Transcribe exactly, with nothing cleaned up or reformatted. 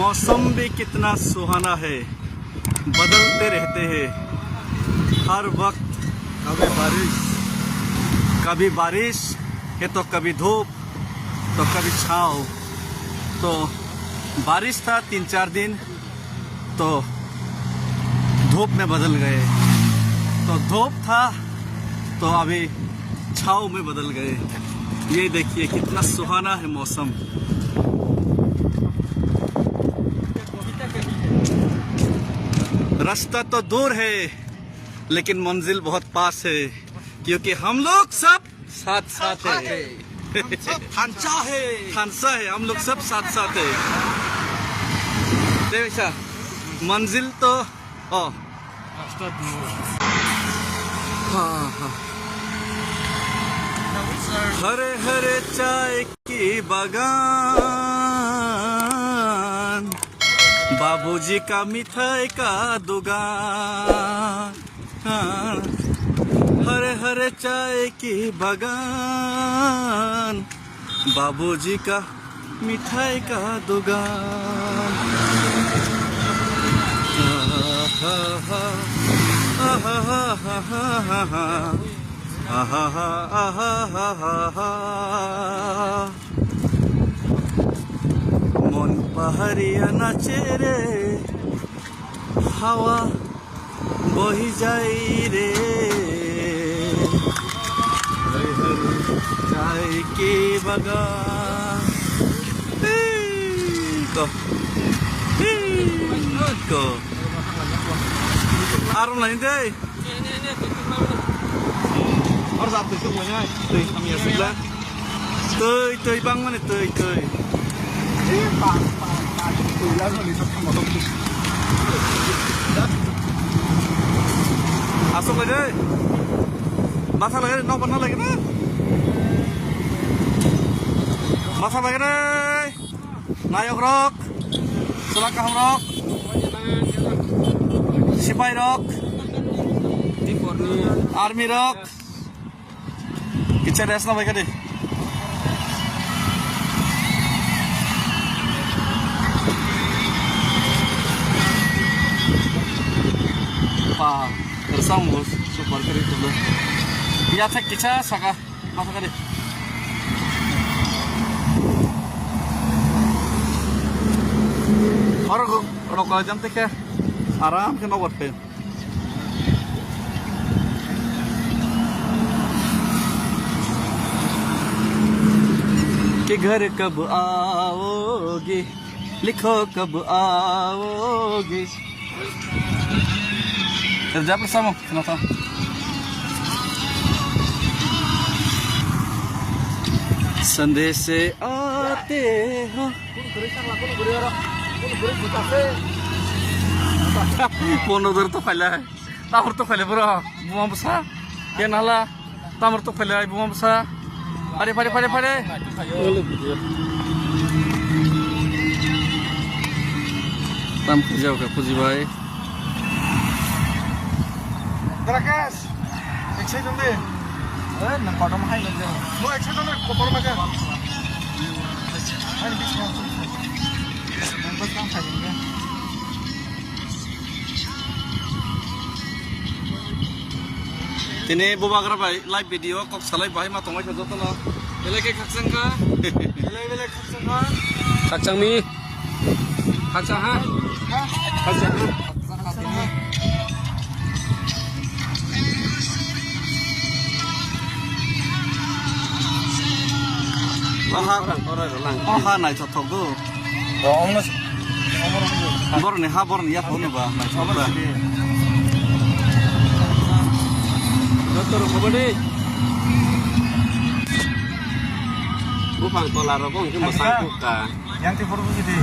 मौसम भी कितना सुहाना है, बदलते रहते हैं हर वक्त। कभी बारिश, कभी बारिश है तो कभी धूप, तो कभी छाँव। तो बारिश था तीन चार दिन, तो धूप में बदल गए। तो धूप था, तो अभी छाँव में बदल गए। ये देखिए, कितना सुहाना है मौसम। रास्ता तो दूर है, लेकिन मंजिल बहुत पास है, क्योंकि हम लोग सब साथ साथ है। हम सब थांचा है। थांचा है, हम लोग सब साथ साथ है। देखो ऐसा, मंजिल तो, ओ। हाँ, हाँ। हरे हरे चाय की बागान, बाबूजी का मिठाई का दुकान। हाँ, हरे हरे चाय की बागान, बाबूजी का मिठाई का दुकान। आहा, आहा, आहा, आहा। मन पहाड़िया नाचे रे, हवा বহি যাই রে, চায় কি বাগান। এই তো, এই তো। আরো নাই দে। Twi, twi, bang mani twi, twi. Asok lai dei. Basa lai dei, nok bana lai dei. Basa lai dei. Nayok rok, chwla kaham rok, sipai rok, army rok, kicha rest na bai kadi. Pa, tersang bos, super kari tu. Ya thak kicha saka. Masa kali. Oro rok jam te khe aram khe nobar khe. कि घर कब आओगे, लिखो कब आओगे। Rwjap rwsamo, khna tha. संदेश आते हो. Pono dor to khaila hai. Tahor to khaila bro. Buma bwsa. Ke nala. Tamar to phailai buma bwsa. Phare, phare, phare, phare. Tam khujao khe, Puji bhai. Rakesh, ek second de. Eh, nang kotom hai nang jao. Mo ek second de, kotor ma jao. Hai, bis ma. Nang bas kam khai de. Tini bubagra bai live video kok salai bahai ma tongbai kha jotono. Belai khe khakchang kha. Belai belai khakchang kha. Khakchang mi. Khakchang ha. Ha? Khakchang ha. Oha, oha naithothok do. Boroni ha, boroni yak hwnwi ba, naithok ba. Joto rok koboni. Buphang tola rok wngkhe mwsang kukha. Yang te photo buji di.